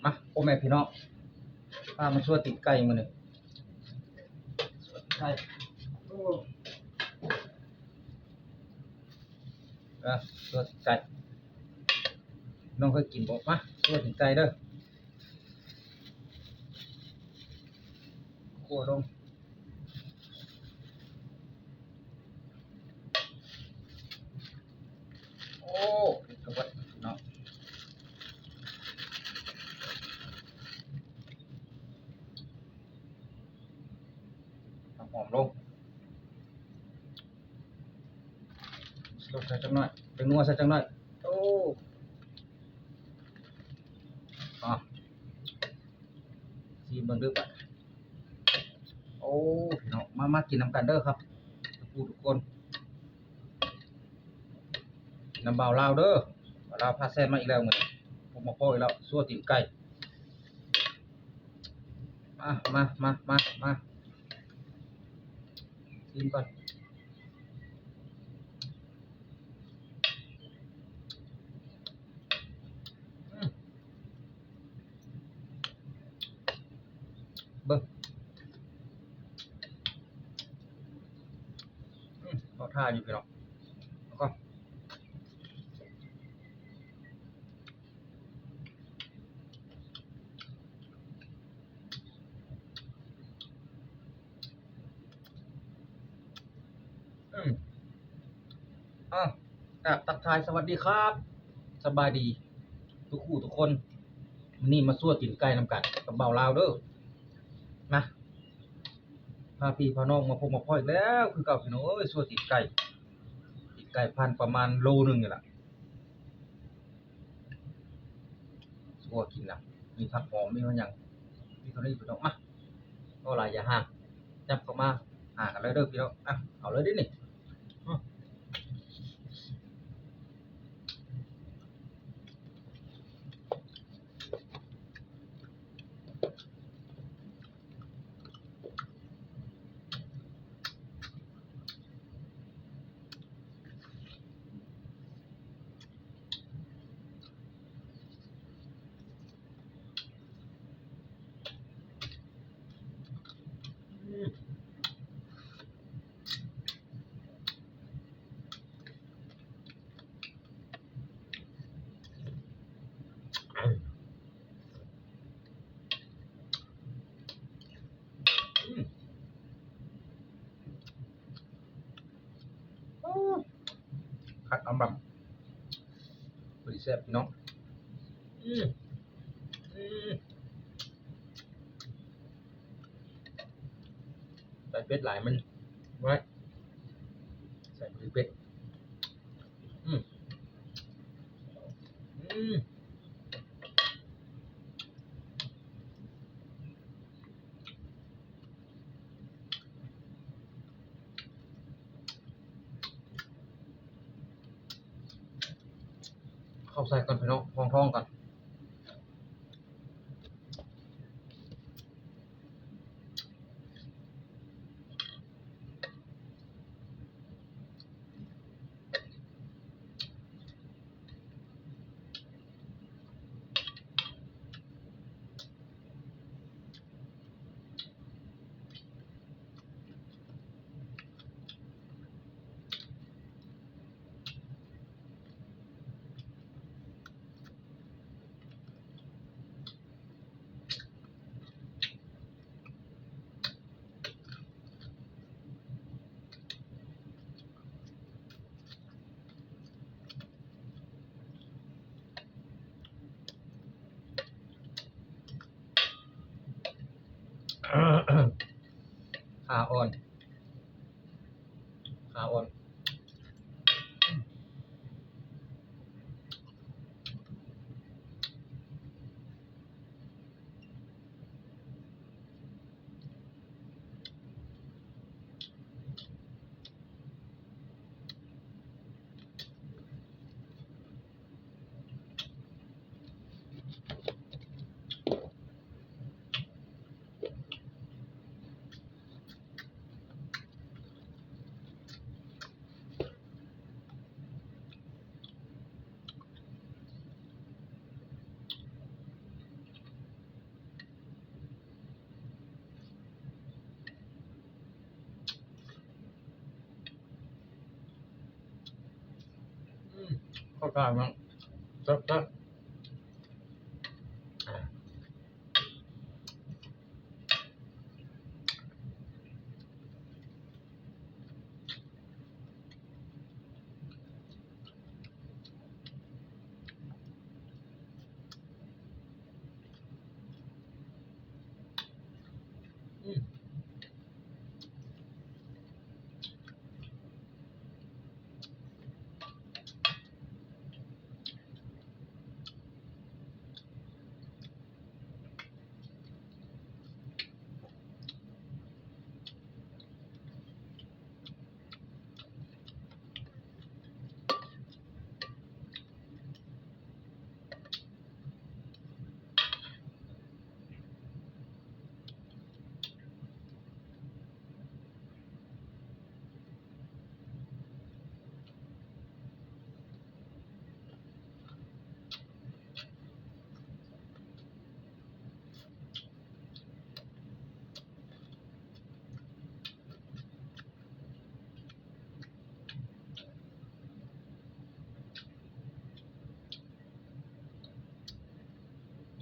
ມາ ໂອ້ແມ່ພີ່ນ້ອງ ພາມາຊົ່ວຕີນໄກ່ມື້ນີ້ ຊົ່ວຕີນໄກ່ ໂອ້ ອ່ະ ຊົ່ວຕີນໄກ່ ນ້ອງເຄີຍກິນບໍ່? ມາ ຊົ່ວຕີນໄກ່ເດີ ຂົ້ວລົງ. ໂອ້ ເຜັດກະເບິດເນາະ ຫອມລົງ ລົງໃສ່ຈັກໜ້ອຍ ແປ້ງນົວໃສ່ຈັກໜ້ອຍ ໂອ້ ອ່ະ ຊີມເບິ່ງເດີບາດ ໂອ້ ພີ່ນ້ອງ ມາ ມາກິນນຳກັນເດີຄັບ ທຸກຜູ້ທຸກຄົນ ກິນນຳບ່າວລາວເດີ ບ່າວລາວພາແຊບມາອີກແລ້ວມື້ນີ້ ພົບມາພໍ້ອີກແລ້ວ ຊົ່ວຕີນໄກ່ ອ່ະ ມາ ມາ ມາ ມາ ຊີມກ່ອນ. ອືມ ເບິ່ງ ອືມ ເຂົ້າທ່າຢູ່ພີ່ນ້ອງ ແລ້ວກໍ ອືມ ເອົ້າ ກາບທັກທາຍສະຫວັດດີຄັບ ສະບາຍດີທຸກຜູ້ທຸກຄົນ ມື້ນີ້ມາຊົ່ວຕີນໄກ່ນຳກັນກັບບ່າວລາວເດີ ນະ ພາພີ່ພານ້ອງມາພົບມາພໍ້ອີກແລ້ວຄືເກົ່າ ພີ່ນ້ອງເອີຍ ຊົ່ວຕີນໄກ່ ຕີນໄກ່ພັນປະມານໂລໜຶ່ງນີ້ລະ ຊົ່ວກິນລະ ມີຜັກຫອມ ມີຫຍັງ ມີເທົ່ານີ້ພີ່ນ້ອງ ມາ ເວົ້າຫຼາຍຢ່າຫ່າງ ຍັບເຂົ້າມາຫາກັນເລີຍເດີພີ່ນ້ອງ ອ່ະ ເອົາເລີຍເດ້ນີ້ ອືມ. ຄັກອຳລຳ ພໍດີແຊບພີ່ນ້ອງ ອືມ ອືມ ໃສ່ເຜັດຫຼາຍມັນບໍ່ໄດ້ ໃສ່ພໍດີເຜັດ ອືມ ອືມ. ເຂົ້າໃສ່ກ່ອນພີ່ນ້ອງ ຮອງທ້ອງກ່ອນ. ຂາອ່ອນ ຂາອ່ອນ. ອືມ ເຂົ້າທາງເນາະ ແຊບໆ. ເອົ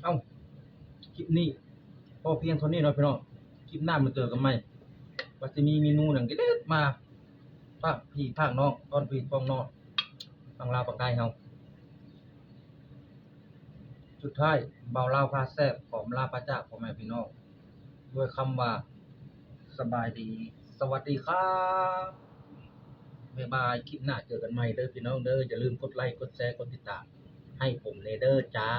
້າ ຄລິບນີ້ພໍພຽງເທົ່ານີ້ເນາະພີ່ນ້ອງ. ຄລິບໜ້າມາເຈີກັນໃໝ່ ວ່າຊິມີເມນູຫຍັງເດັດໆມາຝາກພີ່ຝາກນ້ອງ ຕ້ອນພີ່ຕ້ອນນ້ອງ ຝັ່ງລາວຝັ່ງໄທເຮົາ. ສຸດທ້າຍ ບ່າວລາວພາແຊບຂໍອຳລາພາຈາກພໍ່ແມ່ພີ່ນ້ອງ ດ້ວຍຄຳວ່າ ສະບາຍດີ ສະຫວັດດີຄັບ ບາຍບາຍ. ຄລິບໜ້າເຈີກັນໃໝ່ເດີພີ່ນ້ອງເດີ. ຢ່າລືມກົດໄລ ກົດແຊ ກົດຕິດຕາມໃຫ້ຜົມແດ່ເດີຈ້າ.